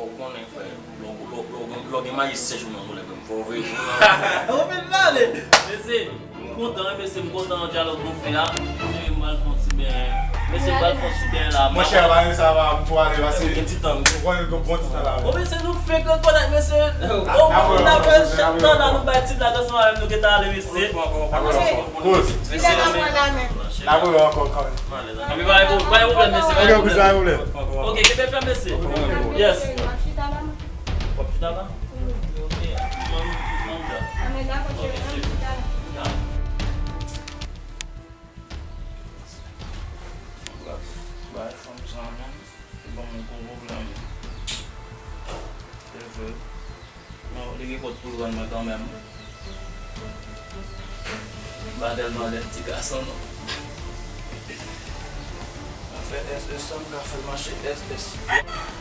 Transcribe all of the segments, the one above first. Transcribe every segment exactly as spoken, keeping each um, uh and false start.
Ou konnen, frè, lè w gen mayi sèch ou nan koulè, frè, fò w veye pou ou. Ou fin pale. Mesye, m kontan, wi, mesye, m kontan dyalòg nou fè a. Mesye, m pral fè yon ti bèy. Mesye, m pral fè yon ti bèy la. Monchè, pa gen sa, pa, m tou ale, pase yon ti tan, m konn yon bon ti tan la. Bon, mesye, nou fenk rekonèt, mesye. Oh, n ap fè chak tan la, nou bay ti blag ansanm avè m, nou gentan ale, mesye. Dakò, dakò. Kouz. Mesye, n ap pran la men. N ap wè ankò kanmenm. Ann, pa gen pwoblèm, mesye. Ok, kouz, pa gen pwoblèm. Ok, kenbe fèm, mesye. Yes. W ap chita la? Ok. Mwen, mwen, mwen, mwen. Bay fanm sa, man. Li ban mwen gwo pwoblèm. Se vre. Non, li gen kòd pou l rann mwen kanmenm. M pa tèlman lèd ti gason, non. Mwen fè S S, sa m ka fè mache S S.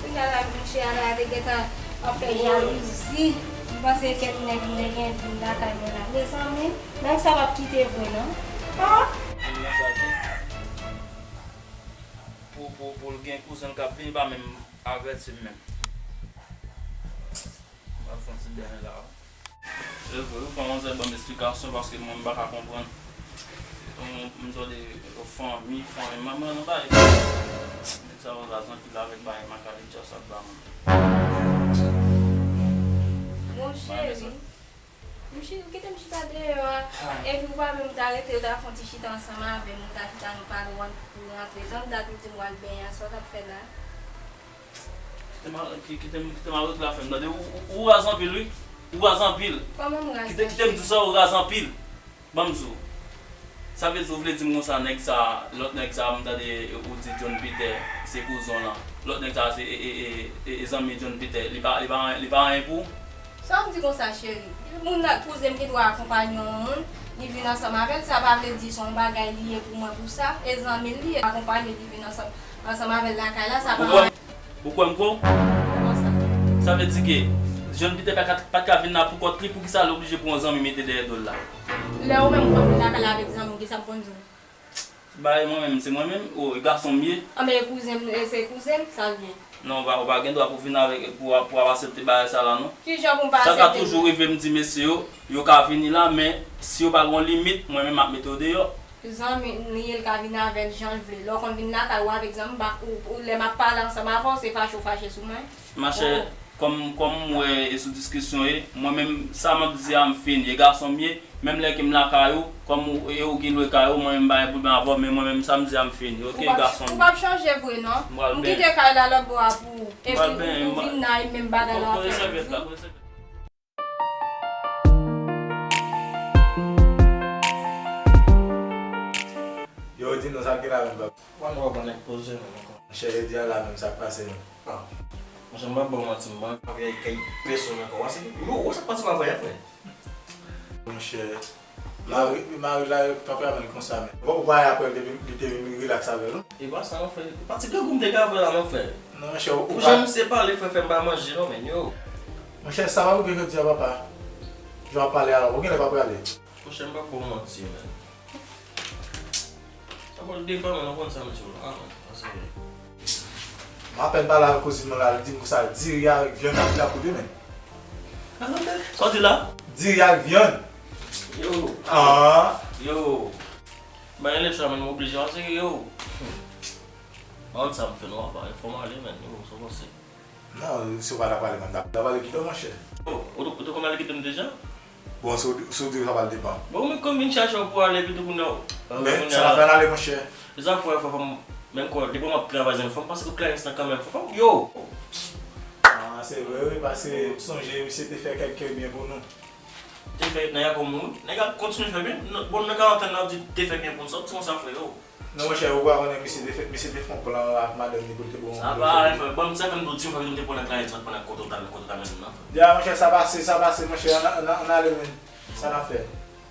Kounye a la, mouche a la, te gentan ap fè jalouzi. M panse kèk nèg, nèg envi lakay mwen la. Mezanmi, nèg sa p ap kite vre, non. Ah! Moun nan sa tou. Pou, pou, pou l gen kouzen l k ap vini, pa menm avèti m menm. M ap fè yon ti bèy la. Se vre, ou fè yon sèl ban m esplikasyon paske mwen m pa ka konprann. M, m tande fanmi, fanmi, manman nan bay. Nèg sa yo raz anpil avèk bay Makalija sa ba mwen. Mon cheri, m chi-, ou kite m chita deyò a, epi ou pa menm ta rete, ou ta fè yon ti chita ansanm avè m, nou ta chita nou pale, ou rantre. Jan dat ou di m w al benyen an, sa w t ap fè la? Kite m al, ki-, kite m, kite m al regle afè m, tande? Ou, ou, ou raz anpil, wi. Ou raz anpil. Kòman m raz? Kite, kite m di w sa, ou raz anpil. Ban m di w. Sa vle di, ou vle di m konsa, nèg sa, lòt nèg sa, m tande ou di John Peter, se kouzon lan. Lòt nèg sa, se, e, e, e, e, e zanmi John Peter, li pa, li pa, li pa anyen pou ou? Sa w ap di konsa, cheri? Moun nan, kouzen m gen dwa akonpanye yon moun, li vin ansanm avè l, sa pa vle di se yon bagay li ye pou mwen pou sa, e zanmi l li ye, akonpanye l, li vin ansanm, ansanm avè l lakay la, sa pa... Ou kwè m, ou kwè m kwè w? Kòman sa? Sa vle di ke John Peter pa ka, pa t ka vin la pou kont li, poukisa l oblije pran yon zanmi mete dèyè do l la? Lè ou menm ou konn vin lakay la avèk zanmi w, kisa m konn di w? Bay mwen menm, se mwen menm, o, e gason m ye. Anben, e kouzen m, e se kouzen m, sa l ye. Non, ou pa, ou pa gen dwa pou vin avèk, pou, pou ap aksepte bagay sa la, non. Kijan pou m pa aksepte? Sa ka toujou rive m di mesye yo, yo ka vini la, men si yo pa gen yon limit, mwen menm m ap mete yo deyò. Zanmi li ye, l ka vin avè l jan l vle. Lè w konn vin lakay ou avèk zanmi, m pa, ou, ou, lè m ap pale ansanm avè w, se fache w fache sou mwen. Machè, kòm, kòm m wè e sou diskisyon ye, mwen menm, sa m ap di a m fin, e gason m ye, menm lè ke m lakay ou, kòm ou, e ou ki lwe kay ou, mwen menm m pa gen pwoblèm avè w, men mwen menm, sa m di a m fin, oke, gason m ye. Ou p ap chanje vre non. M kite kay la lòt bò a pou ou, epi ou vin la, e menm bagay la w ap fè toujou. Yo, di nou sa k gen la menm, bab. Wè nou wè bon nèg poze menm ankò. Monchè, jodi a la menm sa k pase menm. Ah. Monchè, m p ap ba w manti, m pa anvi al kay pèsonn ankò. Wè se, yo, wè sa k pase la frè, frè. Monchè, mari, mari la, yo pa pral konsa menm. Bon, ou pa wè apre li te vin, li te vin relax avè l, non? E pa sa, non, frè. E pa ti grangou m te ka fè la, non, frè. Non, monchè, ou pa... Pou jan misye pale, frè, fè m pa manje, non, men, yo. Monchè, sa pa rive jodi a, papa. Jan w ap pale a la, ou genlè pa prale. Monchè, m p ap ba w manti, men. Sa pral depann, men, ou konn sa m di w la, men. Sa se vre. M apèn pale avèk kouzin mwen la, li di m konsa, diri avèk vyann ap la pou demen. Sa w di la? Diri ak vyann. Yo. Ah. Yo. Bay lè sa, men, m oblije, pase yo. Mwen sa m fè, non, pa enfòm ale, men, yo, sa w panse? Non, si w pa ta pale, mwen ta, ta pale kite w, monchè. Oh, ou te, ou te konn ale kite m deja? Bon, si w, si w di w ta pral depan. Bon, men kòm vin chache w pou ale, epi tou kounye a, men sa pa fè n ale, monchè. Se sa, frè, frè, fò m, men kò, depi m ap travay, zanmi, fò m pase kout klayens lan kanmenm, fò, fò m, yo! Ah, se vre, wi, paske m sonje, misye te fè kèk byen pou nou. Te fè nan Yakou moun, nèg ap kontinye fè byen. Bon, nan karantèn nan, ap di te fè byen pou n sòti konsa, frè, yo. Non, monchè, ou pa konnen misye te fè, misye te fè yon plan ak madanm li pou l te bon. Sa pa, frè, bon, sa fè m tou di w, frè, m te pran nan kay, sa pran nan kote w ta, nan kote w ta mennen m nan, frè. Ya, monchè, sa pase, sa pase, monchè, ann, ann, ann ale, men. Sa n ap fè?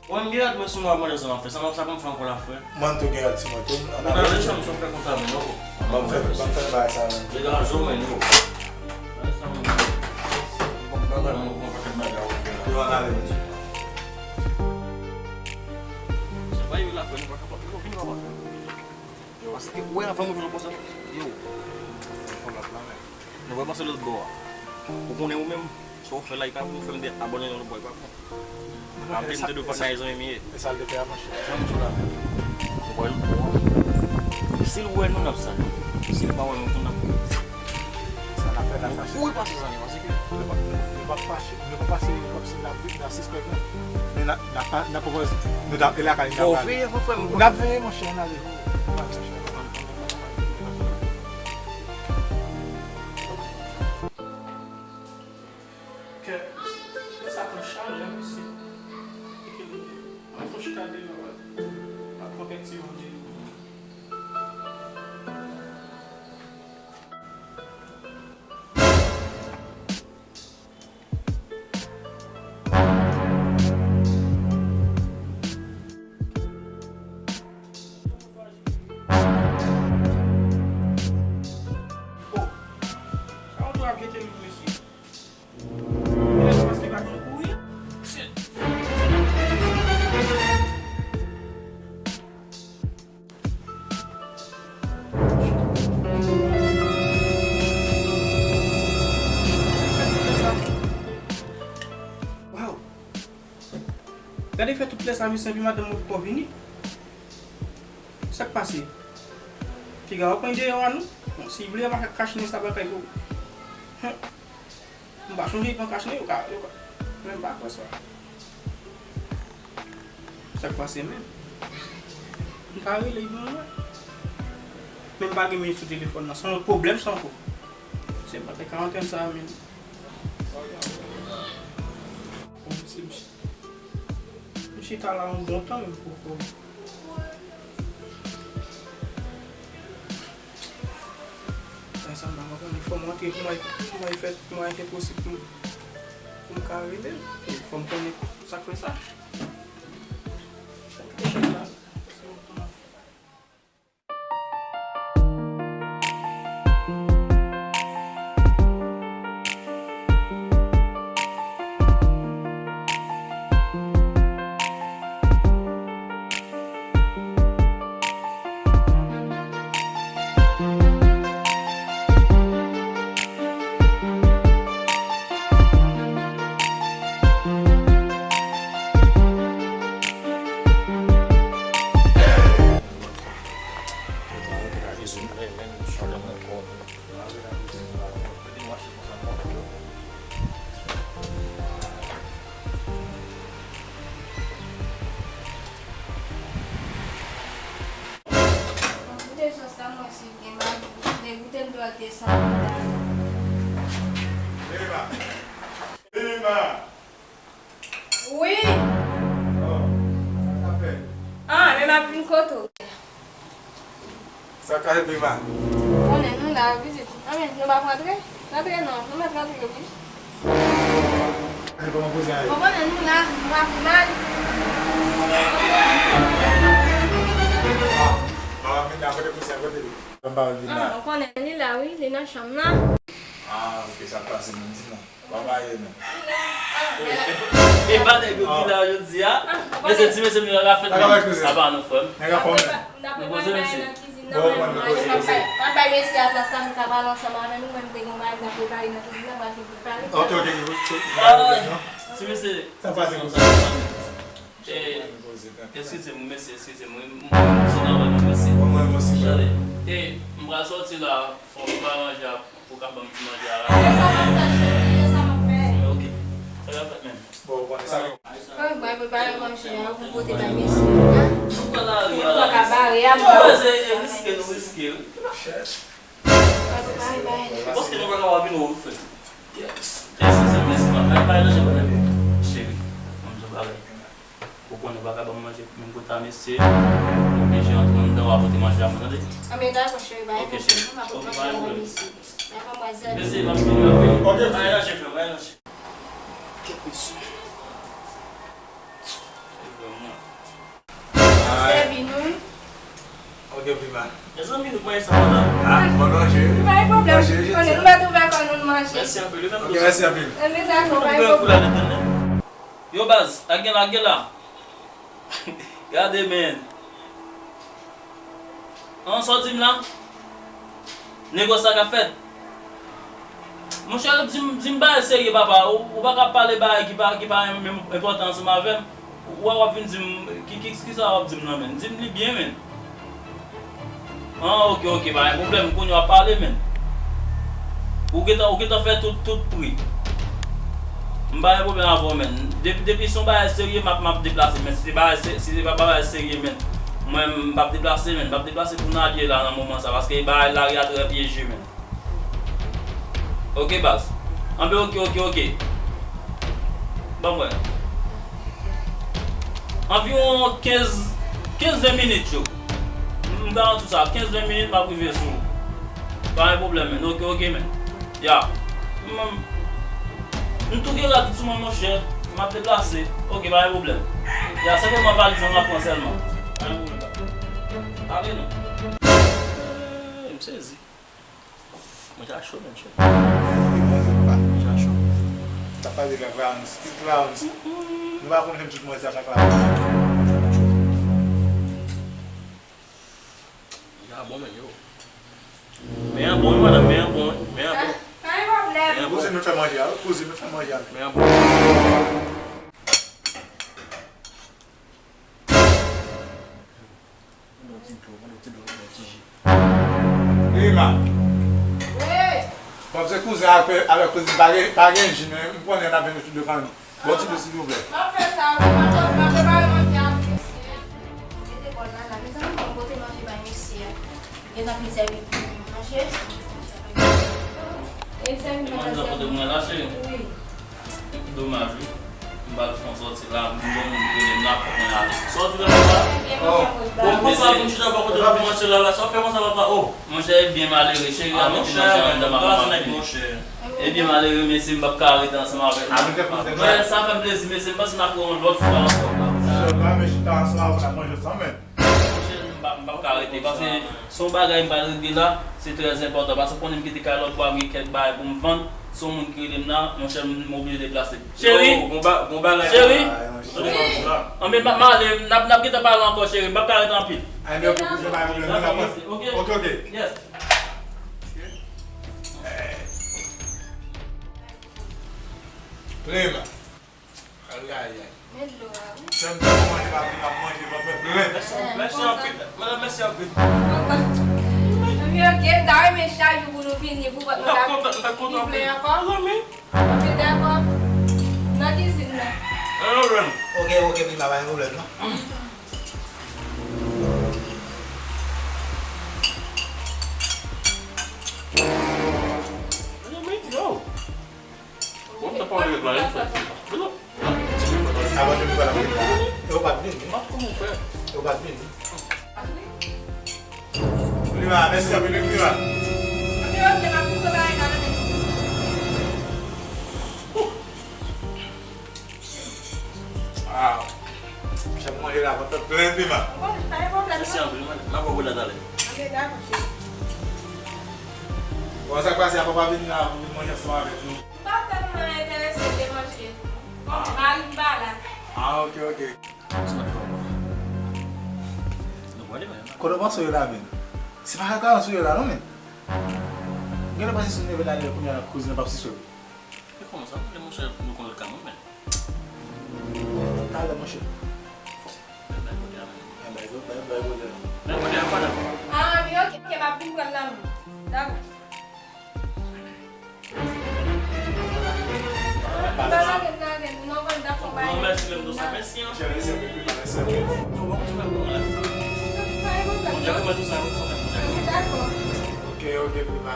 Bon, m gen rad mwen sou mwen, mwen, sa m ap fè, sa m ap, sa pou m fè ankò la, frè? Mwen tou gen rad sou mwen tou, ann ale. Sa m fè konsa, men, yo. Ban m fè, ban m fè bagay sa, men. Degaje w, men, yo. Bagay sa, men, yo. Bon, bagay, mwen, mwen, pa fè bagay, yo. Yo, ann ale, men. Se pa yo la, frè, nou pa kapab. Yo, vini, papa. Yo, paske, wè, avan mwen vin konsa. Yo. Fè yon lòt la, men. Nou pa pase lòt bò a. Ou konnen ou menm, sa w fè la, e pa pou fè m te abòne nan lòt bò, e pa bon. Anpil m te dwe konn nan zanmi m ye. E sa l te fè a, monchè? Janm di w la. Ou wè l bon. Si l wè nou, n ap salye. Si l pa wè nou tou, n ap kouri. Sa n ap fè, n ap fache. Kouri pase zanmi, paske nou pa, nou pa fache, nou pa pase kòmsi n ap, n ap sispèk nou. Men n ap, n ap, n ap pwopòze, nou t ap, e lakay n ap ale. Fò w veye, fò frè m. N ap veye, monchè, n ale. Kè, kè sa pran chalè, mesye. Ekilibre. Mwen fò chita deyò a. Mwen pran kèk ti van deyò. Oh, sa yon tou ap jete lwil, mesye. Mesye, paske pa konn kouri. Shit. Waw! Gade fè tout lè sa, mesye, epi madanm mwen poko vini. Sa k pase? Piga w ap pran deyò a non. Bon, si vle, m a ka kachnen sa bagay pou. Hum. M pa chonje li pran kachnen, yo ka, yo ka. Men m pa kwè sa. Sa k pase menm? M ka rele li pou mwen. Men m pa gen minit sou telefòn nan. Se yon lòt pwoblèm sa ankò. Se pa te ka antann sa menm. Bon, se misye. M chita la yon bon tan menm poko. Sa m pa konprann. Fò m antre pou mwen, pou mwen fè, pou mwen fè posib pou, pou m ka rele l. Fò m konnen sa k fè sa. Goute sòs la, mwen si gen magi, degoute m dwat desann. Wi. Oh, sa k ap fèt? Ah, men m ap vin kote w. Sa k ap fèt, Prima? Konnen nou la, vizit. Ah, men nou p ap rantre? Rantre non, nou mèt rantre wi. Kòman poze a ye? Ou konnen nou la, nou pa pi mal. Ah, ah, men kote poze a, kote li? Ban m pawòl Prima. Ah, ou konnen li la wi, li nan chanm nan. Ah, ok, sa k pase, menm di non. Papa ye menm. E pa nèg yo ki la jodi a. Men se ti mesye m yo la fèt menm. Sa pa nou frè m. Nèg anfòm menm. Nou poze mesye. Bon, bon, nou poze mesye. Mwen bay mesye a plas la, m ka pale ansanm avè nou, mwen m te gen bagay m t ap prepare nan kizin nan, m pral fin prepare. Ok, ok. Ti mesye. Sa pase konsa. Eskize m, mesye, eskize m. Mwen, mwen, mwen, mwen, mesye. Mwen, mwen, mwen, mesye. Tande, e, m pral sòti la, fò m prepare manje a. Ou ka ban m ti manje a la. E sa m ap fè, cheri, e sa m ap fè. Ok. Sa k ap fèt menm? Bon, ou konnen sa. Fòk mwen prepare manje a pou pote bay mesye a. Nou pran lari a la. Nou pa ka bare a, mwen. Nou riske, nou riske, wi. Chèf. Mwen prepare bay. Paske nou pa ka wè vin ou fè. Yes. Yes, se mesi, man. Bay, bay, nan jan mwen. Cheri, mwen di w bagay. Ou konnen ou pa ka ban m manje menm kote a mesye. Ou oblije antre anndan, w a pote manje a mwen, tande? Anben, dakò, cheri, pa gen pwoblèm. M a pote manje a mwen, mesye. Dakò, madmwazèl. Mesye, m ap vini, m ap vini. Ok, bay nan chèf, bay nan chèf. Kèt mesye. Sèvi nou. Ok, Prima. Mezanmi, nou manje sa pandan. Ah, bon manje. Pa gen pwoblèm. Konnen nou mèt ouvè kò nou, nou manje. Mèsi anpil. Ok, mèsi anpil. Anben, dakò, pa gen pwoblèm. Yo, baz, lage, lage la. Gade, men. An, sa w di m la? Nego, sa k ap fèt? Monchè, di m, di m bagay serye, papa. Ou, ou pa ka pale bagay ki pa, ki pa menm enpòtan ansanm avè m. Ou w ap vin di m, ki, ki, ki sa w ap di m nan, menn? Di m li byen, menn. Ah, ok, ok, pa gen pwoblèm, kounye a w ap pale, menn. Ou gentan, ou gentan fè tout, tout pri. M pa gen pwoblèm avè w, menn. Depi, depi se yon bagay serye, m ap, m ap deplase, menn. Si se bagay se-, si se pa bagay serye, menn, mwen, m p ap deplase, menn. M p ap deplase pou n al ye la nan moman sa, paske bagay lari a trè pyeje, menn. Ok, baz. Anben, ok, ok, ok. Ban m wè. Anviwon kenz, kenz ven minit, yo. M, m garanti w sa, kenz ven minit, m ap rive sou ou. Pa gen pwoblèm, menn. Ok, ok, menn. Ya. M, m tou gen rad sou mwen, monchè. M ap deplase. Ok, pa gen pwoblèm. Ya, senpleman valiz lan m ap pran sèlman. Pa gen pwoblèm, papa. Ale non. Eh, m sezi. Mwen ta cho, menn, chè. Mwen ta cho. T ap pale de Clarence. Ki Clarence? Nou pa konn menm tout mwen sa, Clarence. Men an bon, men yo. Men an bon, wi, madanm, men an bon, wi. Men an bon. Pa gen pwoblèm. Men an bon. Kouzin, nou fè manje a, wi. Kouzin, nou fè manje a. Men an bon. Mande yon ti dlo, mande yon ti dlo, mande yon ti ji. Rima. Wi. Kòm se kouzen avèk, avèk kouzin, pa gen, pa gen ji, men m konnen n ap vin nou tout de fanmi. Bon ti dlo, silvouplè. M ap fè sa, wi, m ap, m ap prepare manje a pou mesye. Mete bòl la, la. Mezanmi, bon kote manje bay mesye a. Gentan fin sèvi manje. E sèvi manje. Manje a pote mwen la, cheri. Wi. Domaj, wi. M pral fè yon sòti la, m gen moun ki rele m la, fòk mwen ale. Sòti la, papa. Oh. Bon, konsa, vin chita bò kote m ap manje la, la. Sa w fè konsa, papa? Oh. Monchè, e byen malere, cheri a mete manje anndan, m ap manje. E byen malere, mesye, m p ap ka rete ansanm avèk nou. Mwen, sa fè m plezi, mesye, m panse n ap wè yon lòt fwa ankò. Monchè, m pa renmen chita ansanm avè w, n ap manje ansanm, men. Monchè, m p ap, m p ap ka rete, paske se yon bagay m pral regle la, se trè enpòtan, paske w konnen m kite kay lòt bò a, m gen kèk bagay pou m vann, se yon moun ki rele m la, monchè, m oblije deplase. Cheri! Yo, bon ba-, bon bagay. Cheri! Anben, m, m ale, n ap, n ap gentan pale ankò, cheri, m p ap ka rete anpil. Anben, ok, kouzin, pa gen pwoblèm, nou la pran. Ok. Ok, ok. Yes. Prima. Ay, ay, ay. Met dlo a, wi. Sèm tan pou manje, pa vin ap manje, vant mwen plen. Mèsi, mèsi anpil. Madanm, mèsi anpil. Anben, ok, m ta renmen chak jou pou nou vini, pou vant nou ta vin plen ankò. Anben, dakò. Nan kizin nan. Pa gen pwoblèm. Ok, ok, Prima, pa gen pwoblèm, non. Yo. Bon, ta pale la, yo fè. Avan de nou pale la. Yo pa t vini. M ap kòman fè. Yo pa t vini. Prima, mèsi anpil, wi, Prima. Ok, ok, m ap koupe bagay la, men. Wow. Chèf manje la, vant plen, Prima. Bon, pa gen pwoblèm, non. Mèsi anpil, man. M ap wè w la talè. Anben, dakò, cheri. Bon, sa k pase a, papa vin la, pou vin manje ansanm avèk nou. M pa tèlman enterese de manje. Bon, mari m pa la. Ah, ok, ok. Kote w panse w ye la, menn? Se pa ka w ye la, non, menn. Genlè panse si w leve la, kounye a kouzin nan p ap siswe. E kòman sa, monchè, nou konn lòt ka moun, menn. Talè, monchè. Bay kote a, menn. Bay kote a, bay kote a. Bay kote a, madanm. Ah, men ok, ok, m ap vin pran l nan men w. Dakò. Mèsi menm tou sa, mèsi an. Ok, ok, Prima.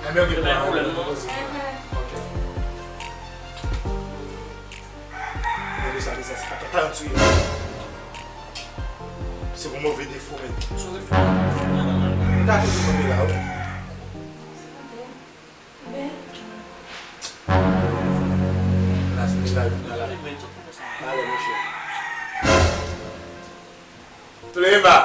Enben, ok, pa gen pwoblèm, non. Ok. Gade sa, gade sa, se pa, pa yon tiye. Se yon move defo, men. Se yon defo. M ta toujou kanpe la, wi. Las, men la, la, la. Talè, monchè. Prima.